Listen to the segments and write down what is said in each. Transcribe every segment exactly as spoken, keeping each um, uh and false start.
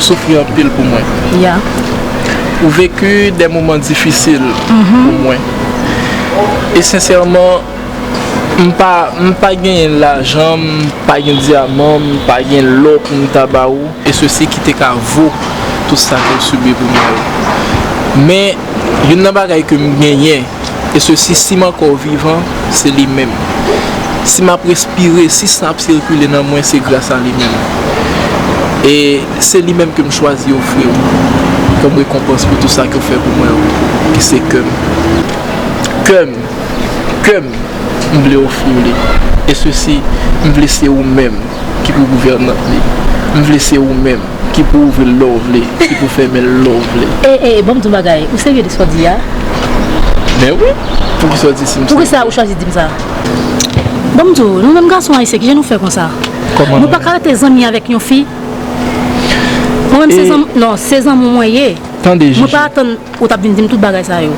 Soufri anpil pou mwen. Ya. Ou veki de moman difisil pou mwen. E sensèman, m pa, m pa genyen lajan, m pa gen dyaman, m pa gen lò pou m ta ba ou, e sesi ki te ka vo tout sa ke w sibi pou mwen yo. Men, youn nan bagay ke m genyen, e sesi, si m ankò vivan, se li menm. Si m ap respire, si san ap sikile nan mwen, se gras a li menm. E se li menm ke m chwazi ofri w kòm rekonpans pou tout sa ke w fè pou mwen yo, ki se kè m. Kè m, kè m, m vle ofri w li. E sesi, m vle se ou menm ki pou gouvènant li. M vle se ou menm ki pou ouvri l lè w vle, ki pou fèmen l lè w vle. E, e, ban m di w bagay, ou serye de sa w di a? Ben wi, poukisa w di si m serye? Poukisa ou chwazi di m sa? Ban m di w, nou menm gason ayisyen, kijan nou fè konsa? Kòman nou menm? Nou pa ka rete zanmi avèk yon fi? Mwen menm se zanm, non, se zanmi mwen ye. Tande, Jiji. Mwen pa atann ou t ap vin di m tout bagay sa yo.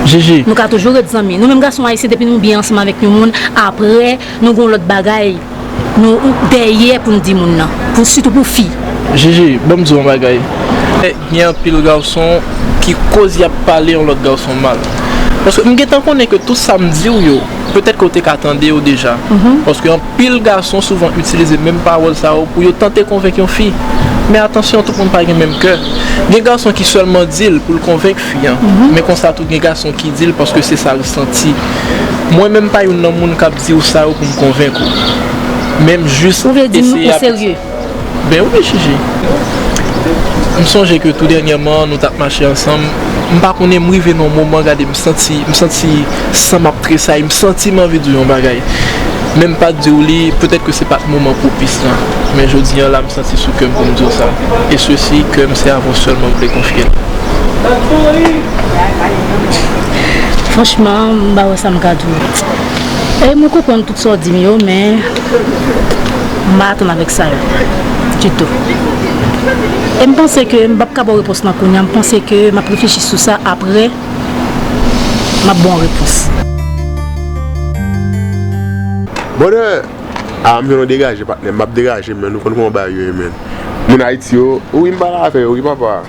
Jiji. Nou ka toujou ret zanmi. Nou menm gason ayisyen, depi nou byen ansanm avèk yon moun, apre, nou gon lòt bagay. Nou dèyè pou n di moun nan, pou, sitou pou fi. Jiji, ban m di w yon bagay. Gen anpil gason ki koz y ap pale yon lòt gason mal. Paske m gentan konnen ke tout sa m di w yo, petèt ke w te ka tande yo deja. Paske anpil gason souvan itilize menm pawòl sa yo pou yo tante konvenk yon fi. Men atansyon, tout moun pa gen menm kè. Gen gason ki sèlman di l pou l konvenk fi an. Men konsa tou gen gason ki di l paske se sa l santi. Mwen menm pa youn nan moun k ap di w sa yo pou m konvenk ou. Men m jis eseye ap... Ou vle di m ou serye? Ben wi, Jiji. M sonje ke tou dènyèman, nou t ap mache ansanm. M pa konnen, m rive nan yon moman, gade, m santi, m santi san m ap tresayi, m santi m anvi di w yon bagay. Men m pa t di w li, petèt ke se pa t moman pwopis lan. Men jodi a la, m santi sou kè m pou m di w sa. E sesi, kè m se a ou sèlman m vle konfye l. Franchman, m pa wè sa m ka di w. E mwen konprann tout sa w di m yo, men m pa atann avèk sa yo ditou. E m panse ke m p ap ka ba w repons lan kounye a. M panse ke m ap reflechi sou sa apre m ap ba w repons. Brother, ah, m jwenn yon degaje, patnè. M ap degaje, men nou konn kòman bagay yo ye, men. Moun Ayiti yo, wi, m pale avè yo, wi, papa.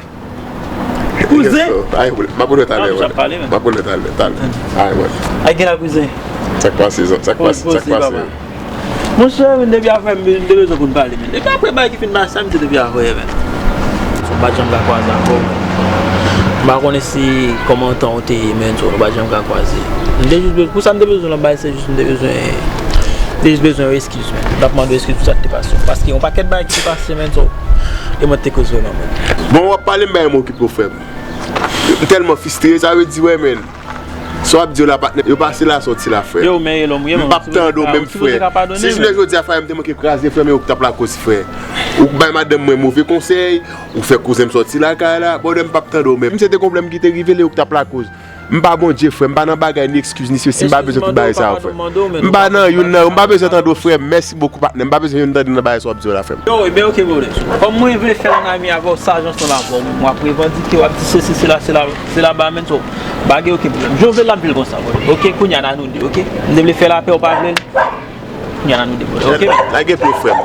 Kouzen? Ay, m ap wè talè, m ap wè talè, talè. Ay, wè. Ay, gen la, kouzen. Sa k pase, sa k pase, sa k pase? Monchè, men depi afè m, m te bezwen pou n pale, men. Depi apre bagay ki fin pase a, m te depi afè, men. M pa t janm ka kwaze avè w, men. M pa konnen si kòman tan w te ye, men, so, m pa t janm ka kwaze. M te jis bezwen, pou sa m te bezwen lan bagay, se jis m te bezwen, m te jis bezwen yon eskiz, men. M t ap mande w eskiz pou sa k te pase. Paske yon pakèt bagay ki te pase, men, so, e mwen te koz vreman, men. Bon, w ap pale m bagay m okipe w, frè m. M tèlman fristre, sa vle di, wè, men. Sa w ap di yo la, patnè, yo pase la, sòti la, frè. Yo, men, e lòm, wi, m p ap tande w menm, frè. Si jounen jodi a, frè, m te manke kraze, frè, men ou k t ap lakoz, frè. Ou bay madanm mwen move konsèy, ou fè kouzen m sòti lakay la, brother, m p ap tande w menm. Si se te gon pwoblèm ki te rive, lè ou k t ap lakoz. M pa Bondye, frè, m pa nan bagay, ni eskiz, ni sesi, m pa bezwen tout bagay sa yo, frè. M pa nan youn nan yo, m pa bezwen tande w, frè m. Mèsi bokou, patnè, m pa bezwen youn tande nan bagay sa w ap di yo la, frè m. Yo, e ben, oke, brother. Kòm mwen vle fè yon ami avè w, sa jan w sanble avè w, w ap revandike, w ap di sesi, sela, sela, sela ba, men, so, pa gen okenn pwoblèm. Jan w vle l ap vin konsa, brother. Oke, kounye a, n a nou de, oke? M te vle fè lapè, w pa vle l. Kounye a, n a nou de, brother, oke? Lage pye w, frè m.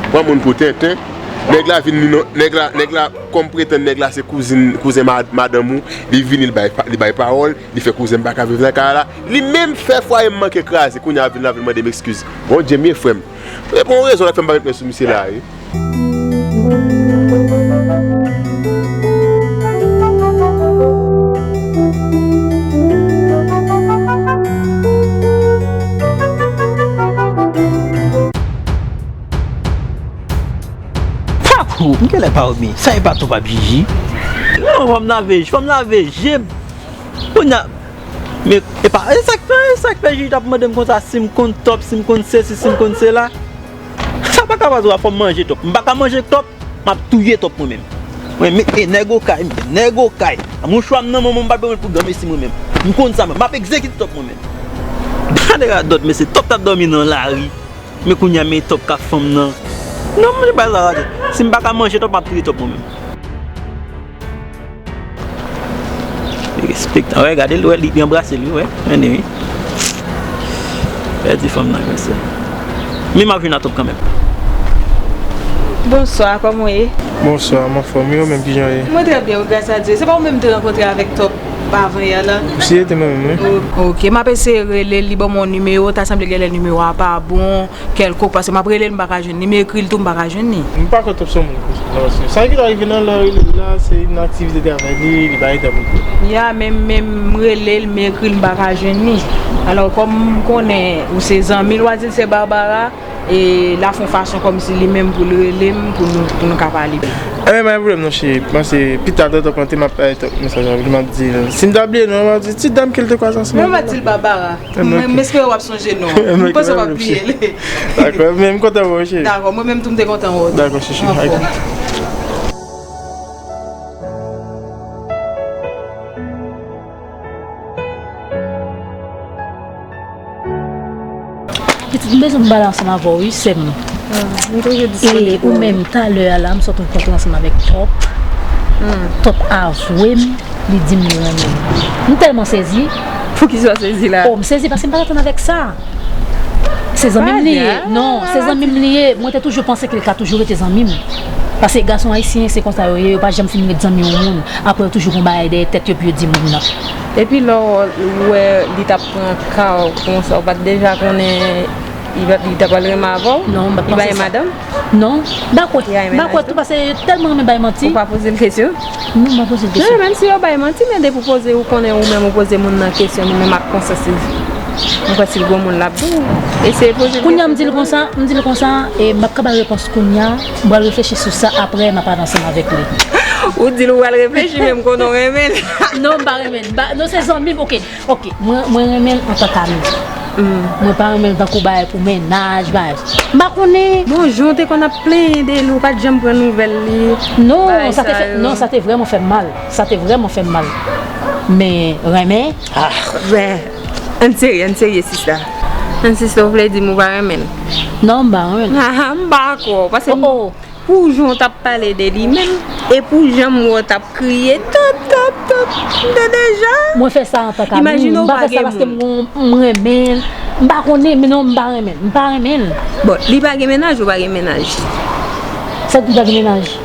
Pran moun pou tenten. Nèg la vin li non, nèg la, nèg la, kòm pretann nèg la se kouzin, kouzen ma-, madanm ou, li vini, li bay pa-, li bay pawòl, li fè kouzen m pa ka viv nan kay la. Li menm fè fwaye m manke kraze, kounye a vin la vin mande m eskiz. Bondye m ye, frè m. Bon, rezon la fè m pa met men sou misye la, wi. Pakou, m genlè pa dòmi. Sa e pa tou p ap jiji. Non, fò m lave, fò m lave je m. Kounye a, men, e pa, e sa k fè, e sa k fè jiji t ap mande m konsa si m konn tòp, si m konn sesi, si m konn sela. Sa pa ka pase, fò m manje tòp. M pa ka manje tòp, m ap touye tòp mwen menm. Mwen, men, e nèg okay, m gen nèg okay. Mouchwa m nan men mwen, m pa bezwen pou granmesi mwen menm. M konn sa mwen, m ap egzekite tòp mwen menm. Gade radòt, mesye, tòp t ap dòmi nan lari. Men kounye a, men tòp k ap fanm nan. Non, mwen pa sa radòt. Si m pa ka manje tòp, m ap touye tòp mwen menm. Li respektan. Wè, gade l, wè, li, li anbrase li, wè. Anyway. Pèdi fanm nan, mesye. Men m ap vin a tòp kanmenm. Bonswa, kòman w ye? Bonswa, m anfòm wi, ou menm kijan w ye? Mwen trè byen wi, gras a Dye. Se pa ou menm m te rankontre avèk Top avan yè la? Si, se te mwen menm wi. O- Ok, m ap eseye rele l, li ban m yon nimewo, ta sanble genlè nimewo a pa bon, kèlkonk, paske m ap rele l, m pa ka jwenn li, m ekri l tou, m pa ka jwenn li. M pa kwè Top se yon moun konsa, non, paske sa ki ta rive nan lè w rele l la, se nan aktivite travay li, li pa gen tan pou li. Ya, menm, menm m rele l, m ekri l, m pa ka jwenn li. Alò, kòm m konnen ou se zanmi l, w a di l se Barbara, e l a fè yon fason kòmsi li menm pou l rele m, pou nou, pou nou ka pale. Ebyen, pa gen pwoblèm non, cheri. Panse pita, tantò, panse m ap bay Top mesaj la, m ap di l. Si m ta bliye non, m ap di ti dam ke l te kwaze ansanm avè l la. Non, m ap di l Barbara. Ebyen, m, ok. M espere w ap sonje non. Ebyen, ok, pa gen pwoblèm, cheri. M panse w p ap bliye l. Dakò, men m kontan wè w, cheri. Dakò, mwen menm tou m te kontan wè w. Dakò, cheri. Anfòm. Ok. Pitit, m bezwen m pale ansanm avè w, wi, sè m. Ah, m toujou disponib. E ou menm, talè a la, m sot rankontre ansanm avèk Top. Hmm. Top avwe m, li di m li renmen m. M tèlman sezi. Poukisa w sezi la? Oh, m sezi paske m pa t atann avèk sa. Se zanmi m li ye. Non, se zanmi m li ye. Mwen te toujou panse ke l ka toujou rete zanmi m. Paske gason ayisyen, se konsa yo ye, yo pa janm fin ret zanmi yon moun. Apre, yo toujou gon bagay dèyè tèt yo pou yo di moun nan. Epi lè w wè li t ap pran ka w konsa, ou pa t deja konnen li pa, li ta pral renmen avè w? Non, m pa t panse sa. Li bay madanm? Non, m pa kwè. M pa kwè tou paske yo tèlman renmen bay manti. Ou pa poze l kesyon? Non, m pa poze l kesyon. Non, menm si yo bay manti, men depi w poze, ou konnen ou menm ou poze moun nan kesyon, li menm ak konsyans li. Mwen kwè si l gon moun l ap di w. Eseye poze l kesyon. Kounye a m di l konsa, m di l konsa, e m ap ka bay repons kounye a, m pral reflechi sou sa, apre m ap pale ansanm avèk li. Ou di l ou pral reflechi, men m konnen w renmen l. Non, m pa renmen l. M pa, non, se zanmi m, ok. Ok, mwen, mwen renmen l antank ami. Hmm. Mwen pa renmen l tankou bagay pou mennaj, bagay. M pa konnen. Bon, jan w te konn ap plenyen de li, ou pa t janm pran nouvèl li. Non, sa te fè, non, sa te vrèman fè m mal. Sa te vrèman fè m mal. Men, renmen, ah. Ann serye, ann serye, sista. Ann sista, ou vle di m ou pa renmen l? Non, m pa renmen l. Ah, m pa kwè w, paske m, oh, oh. Pou jan w t ap pale de li menm, e pou jan m wè w t ap kriye, tòp, tòp, tòp, m te deja. Mwen fè sa antank ami. Imajine w pa gen moun. M pa fè sa paske m, m renmen l. M pa konnen, men non, m pa renmen l. M pa renmen l. Bon, li pa gen mennaj, ou pa gen mennaj? Sa di li pa gen mennaj?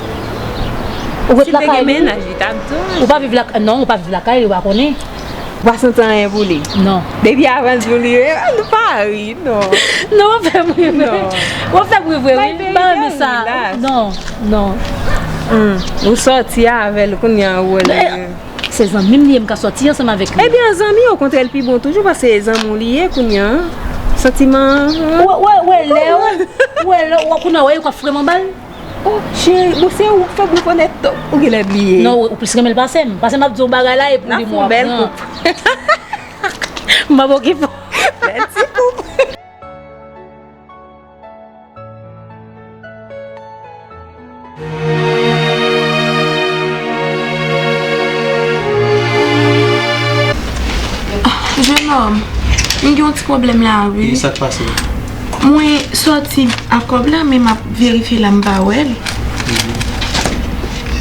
Ou ret lakay li? Si l te gen mennaj, li t ap di w. Ou pa viv lakay, non, ou pa viv lakay li, ou pa konnen. Ou pa santi anyen pou li? Non. Depi avan l di w li, eh, nou pa ri, non. Non, w ap fè m ri vre. Non. W ap fè m ri vre, wi. M pa renmen sa. Non, non. Hmm. Ou sòti avè l, kounye a ou wè l. Se zanmi m li ye, m ka sòti ansanm avèk li. Ebyen, zanmi, okontrè, l pi bon toujou, paske se zanmi w li ye, kounye a. Santiman, hmm. Wè, wè, wè, lè, wè, lè, wè, kounye a, wè, yo ka freman ba l. Oh, cheri, bon, se ou k fè m rekonèt Top. Ou genlè bliye. Non, ou, ou plis renmen l pase m. Pase m ap di w bagay la, e pou li m w ap pran. N ap fè yon bèl koup. M ap okipe w. Bèl ti koup. Ah, jenòm, m gen yon ti pwoblèm la, wi. E sa k pase? Mwen sòti ak kòb la, men m ap verifye la, m pa wè l. Mhm.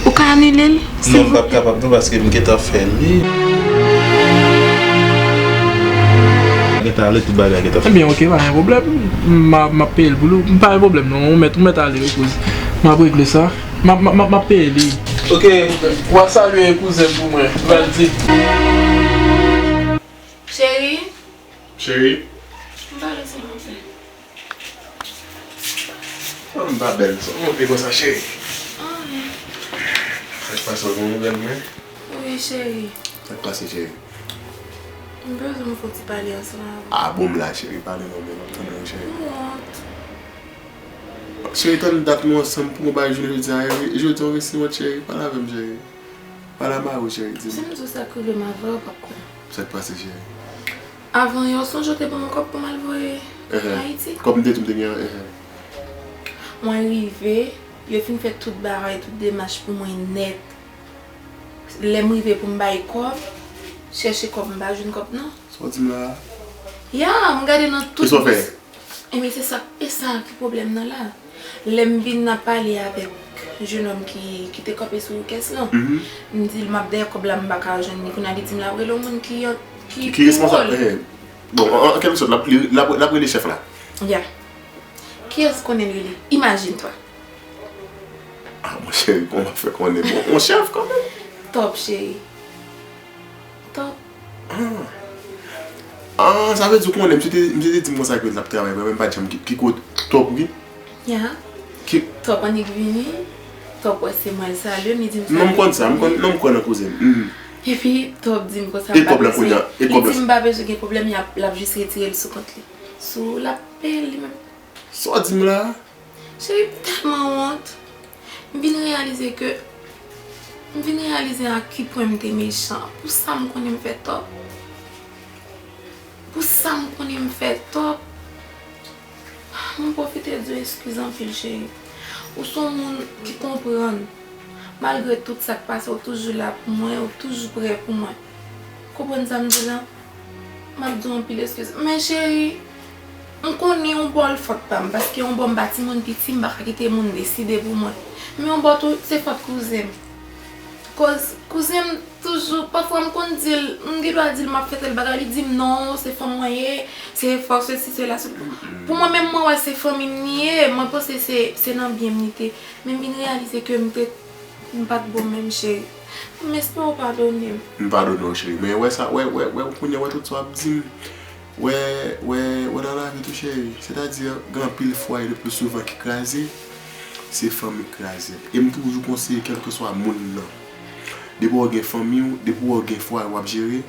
Ou ka anile l, silvouplè? Non, m p ap kapab non, paske m gentan fè l, wi. Gentan ale, tout bagay gentan fèt. Ebyen, ok, pa gen pwoblèm. M a, m ap peye l pou li. Pa gen pwoblèm, non. Ou mèt, ou mèt ale, wi, kouz. M ap regle sa. M ap, m ap, m ap, m ap peye li. Ok, w a salye kouzen m pou mwen. Valdi. Cheri. Cheri. M pale silvouplè. Fanm pa bèl, sa w montre konsa, cheri. Anyen. Sa k pase, w gen nouvèl mwen? Wi, cheri. Sa k pase, cheri? M bezwen m fè yon ti pale ansanm avè w. Ah, bon, m la, cheri, pale non, men m ap tande w, cheri. M wont. Cheri, tann dat nou ansanm pou mwen bay jounen jodi a, jodi a w resi wont, cheri, pale avè m, cheri. Pale a mari w, cheri, di m. Si m di w sa k rive m avè w, w p ap kwè m. Sa k pase, cheri? Avan yè, w sonje w te ban m yon kòb pou m al voye Ayiti? Kòb m te di w m te gen an, enhen. Mwen rive, yo fin fè tout bagay, tout demach pou mwen nèt. Lè m rive pou m bay kòb, chèche kòb, m pa jwenn kòb nan. Sa w di m la a? Ya, m gade nan tout bous. E sa w fè? Ebyen, se sa, e sa ki pwoblèm nan la. Lè m vin ap pale avèk jenòm ki, ki te kanpe sou kès lan, m di l m ap dèyè kòb la, m pa ka jwenn li. Kounye a, li di m l ap rele yon moun ki, ki, ki pou wòl. Ki responsab, eh, bon, an, an kèlke sòt, l ap, li, l ap, l ap rele chèf la. Ya. Kiyès konnen l rele? Imajine twa. Mon cheri, kòman w ap fè konnen? Bon, on chèf kanmenm. Top, cheri. Top. Ah. Ah, sa vle di w konnen, misye te, misye te di m konsa ke l ap travay, mwen menm pa t janm ki, ki kote Top ki? Ya. Ki? Top annik vini, Top wè se mwen l salye, li di m non, m konn sa, m konn, non, m kwè nan kouzen m. Mm. Epi Top di m konsa, e m pa kòb la bezwen, kounye a, e li kòb la di m m pa bezwen gen pwoblèm, y ap, l ap jis retire l sou kont li. Sou l ap peye l li menm. Sa w di m la a? Cheri, m tèlman wont. M vin reyalize ke, m vin reyalize a ki pwen m te mechan. Pou sa m konnen m fè Top. Pou sa m konnen m fè Top. Mwen pwofite di w eskiz anpil, cheri. Ou se yon moun ki konprann. Malgre tout sa k pase, ou toujou la pou mwen, ou toujou prè pou mwen. Konprann sa m di la? M ap di w anpil eskiz. Men cheri, m konnen yon bò l fòt pa m, paske yon bò m pa timoun piti, m pa ka kite moun deside pou mwen. Men yon bò tou, se fòt kouzen m. Koz kouzen m toujou, pafwa m konn di l, m gen dwa di l m ap fè tèl bagay, li di m non, se fanm mwen ye, se fòs, sesi, sela, sou. Pou mwen menm, mwen wè se fanmi m li ye, mwen panse se, se nan byen m li te. Men m vin reyalize ke m te, m pa t bon menm, cheri. M espere w padone m. M padone w, cheri. Men wè sa, wè, wè, wè, kounye a, wè tout sa w ap di m. Wè, wè, wè nan lavi tou, cheri. Sètadi, gen anpil fwaye le pli souvan ki kraze, se fanmi k kraze l. E m toujou konseye, kèlkeswa moun nan. Depi w gen fanmi w, depi w gen fwaye w ap jere,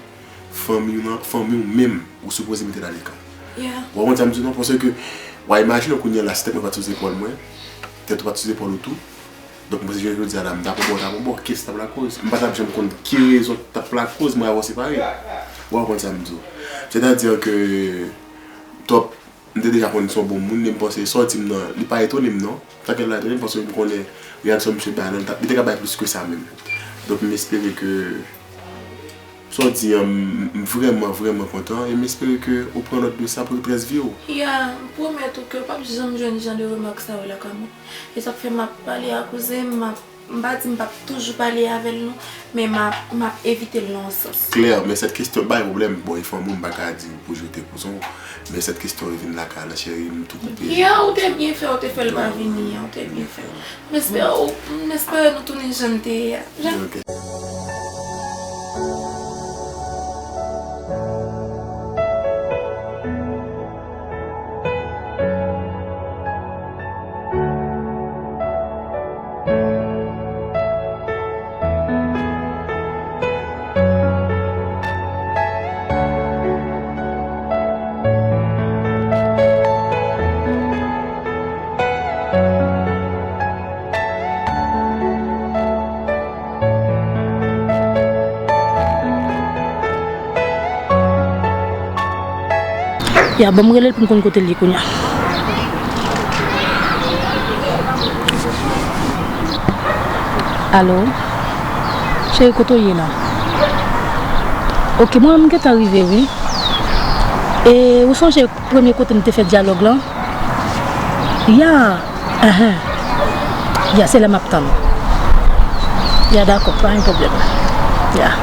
fanmi w nan, fanmi w menm, ou sipoze mete l aleka. Yeah. Ou konn sa m di w non, paske, w a imajine w kounye a la, si tèt mwen pa t sou zepòl mwen, tèt ou pa t sou zepòl ou tou, donk, mwen, se jodi a la, m ta pran bò, ta pran bò, kiyès t ap lakoz? M pa t ap janm konn ki rezon k t ap lakoz mwen avè w separe. Ou konn sa m di w. Sètadi ke Top, m te deja konn se yon bon moun, e m panse sa w di m nan, li pa etone m non. Sa k la etone m, paske m konnen reyaksyon misye bay la, li ta, li te ka bay plis ke sa menm. Donk, m espere ke sa w di an, m, m vrèman, vrèman kontan, e m espere ke ou pran nòt de sa pou tout rès vi w. Ya, m pwomèt ou ke w p ap janm jwenn jan de remak sa yo lakay mwen. E sa k fè m ap pale a kouzen m, m ap, m pa di m p ap toujou pale avè l non, men m ap, m ap evite l nan yon sans. Klè, men sèt kesyon bay pwoblèm. Bon, e fanmi w, m pa ka di w pou jete kouzen w, men sèt kesyon revin lakay la, cheri, m tou koupe. Ya, ou te byen fè, ou te fè l pa vini, ya, ou te byen fè. M espere ou, m espere nou tounen jan n te ye a. Ok. Ya, ban m rele l pou m konn kote l ye kounye a. Alo? Cheri, kote w ye la? Ok, mwen, m gentan rive, wi. E ou sonje premye kote m te fè dyalòg lan? Ya, enhen. Ya, se la m ap tann ou. Ya, dakò, pa gen pwoblèm. Ya.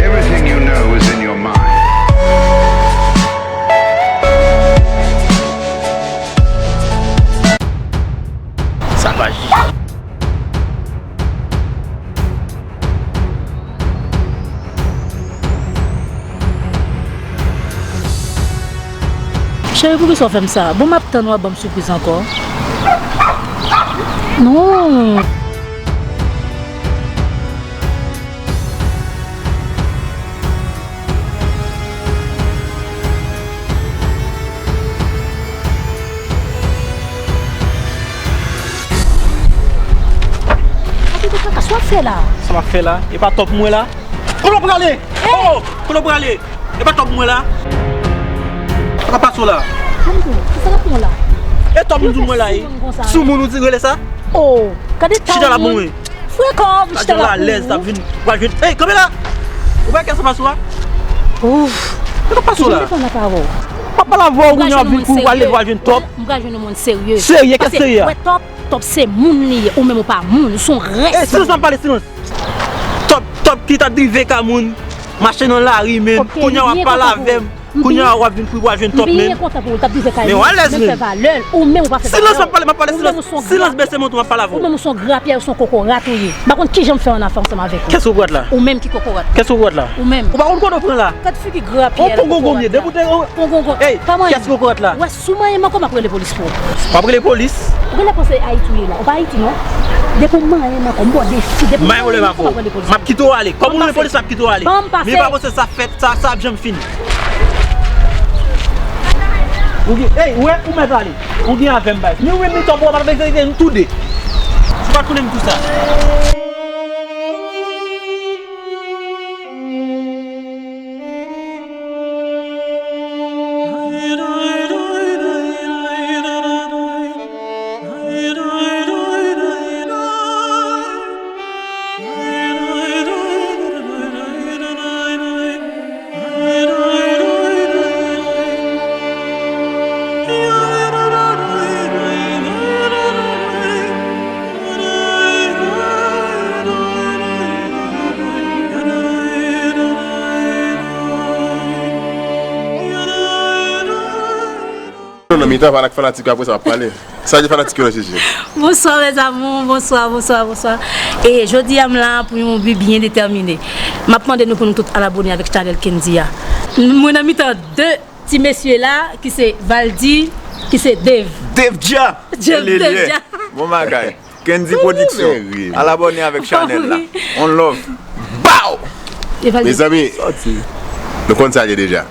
Everything you know is in your mind. Sa pa jis. Cheri, poukisa w fè m sa? Bon, m ap tann w ap ban m sipriz ankò. Non. Sa w ap fè la? Sa m ap fè la? E pa Top mwen la? Kote w prale? Oh! Kote w prale? E pa Top mwen la? Sa k ap pase w la? Ann di w, kisa k ap pran w la? E Top m di w mwen la, e? Soumoun ou di rele sa? Oh, gade ta moun. Chita la pou mwen. Frekan, m chita la pou ou. Alèz, t ap vin. Pral jwenn. Ey, kanpe la! Ou pa kè sa pase w a? Ouf. Sa k ap pase w la? Jan m te fè m ap avè w. M ap pale avè w, kounye a vin pou w pral leve pral jwenn Top. M pral jwenn yon moun serye. Serye, kè serye a? Paske, wè, Top, Top se moun li ye, ou menm ou pa moun, ou se yon rès. E silans, m ap pale silans. Top, Top ki t ap drive ka moun, mache nan lari, men kounye a w ap pale avè m. Kounye a w ap vin pou w al jwenn top, men. M byen kontan pou ou, l t ap dize kay men w alèz, men fè valè l. Ou menm ou pa fè valè w. Silans, m ap pale, m ap pale silans. Silans, bese mwen tou, m ap pale avè w. Ou menm ou se yon grapyè, ou se yon kokorat ou ye. M pa konn kijan m fè ann afè ansanm avèk ou. Kès kokorat la? Ou menm ki kokorat? Kès kokorat la? Ou menm. Ou pa konn kote w pran la? Gad figi grapyè. On pongongon m ye, depi w te. Pongongon. Ey, kès kokorat la? Ou wè, si w manyen m ankò, m ap rele polis pou ou. W ap rele polis? Ou genlè panse Ayiti w ye la. Ou pa Ayiti non. Depi w manyen m ankò, m ba w defi. Depi w manyen m ankò, m ap rele polis. M ap kite w ale. Kòm ou rele polis, m ap kite w ale. Ban m pase. Men pa panse sa fèt, sa, sa ap janm fini. Ou gen, ey, ou wè, ou mèt ale. Ou gen avè m, baz. Men ou menm, li tòp, w ap egzekite nou tou de. Ou pa konnen m tou sa. Nan mitan, pale ak fanatik yo, apre sa w ap pale. Sa di fanatik yo nan J J. Bonswa mes amours, bonswa, bonswa, bonswa. E jodi a m la pou yon bi byen detèmine. M ap mande nou pou nou tout al abone avèk chanèl Kendy a. Mwen nan mitan de ti mesye la ki se Valdy, ki se Dave. Dave Dja. Dave, Dave Dja. Bon bagay. Kendy Production. Al abone avèk chanèl la. On love. Bow! Mezanmi, nou konn sa l ye deja.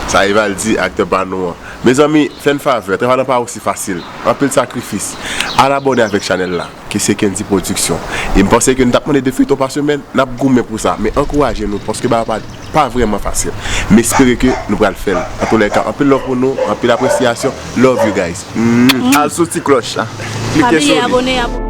Sa e Valdy, aktè pa nou an. Mezanmi, fè n favè, travay lan pa osi fasil. Anpil sakrifis. Al abone avèk chanèl la, ki se Kendy Production. E m panse ke nou t ap mande de feyton pa semèn, n ap goumen pou sa. Men ankouraje nou, paske bagay pa, pa vrèman fasil. M espere ke nou pral fè l. Antoulèka, anpil love pou nou, anpil apresyasyon. Love you guys. Mwah. Al sou ti klòch la. Klike sou li. Abone, abone.